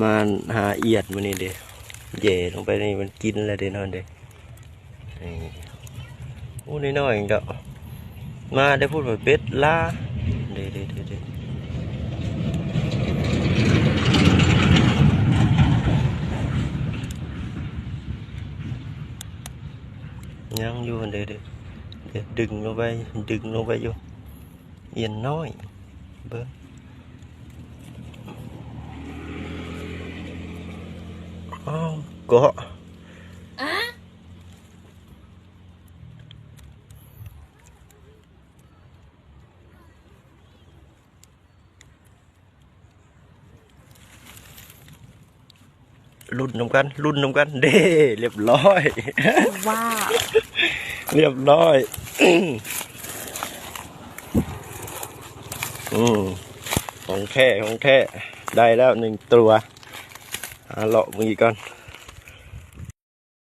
ມາຫາອຽດມື້ນີ້ເດ້ ແຫຍ່ລົງໄປນີ້ມັນກິນແລ້ວເດ້ເນາະເດ້. ນີ້ ໂອ້ ນ້ອຍໆດອກ ມາແຕ່ພຸ້ນ ເບັດຫຼາຍເດ້ ເດ້ ເດ້ ເດ້ ຍັງຢູ່ຫັ້ນເດ້ ເດ້ ດຶງລົງໄປ ດຶງລົງໄປຢູ່ ອຽນນ້ອຍ ເບິ່ງ ອ້າວ ເກາະ ລຸ້ນນຳກັນ ລຸ້ນນຳກັນ ເດ້ ລຽບຮ້ອຍ ວ້າວ ລຽບຮ້ອຍ ອືມ ຂອງແທ້ ຂອງແທ້ ໄດ້ແລ້ວໜຶ່ງຕົວ ຫາເລາະເບິ່ງອີກກ່ອນ.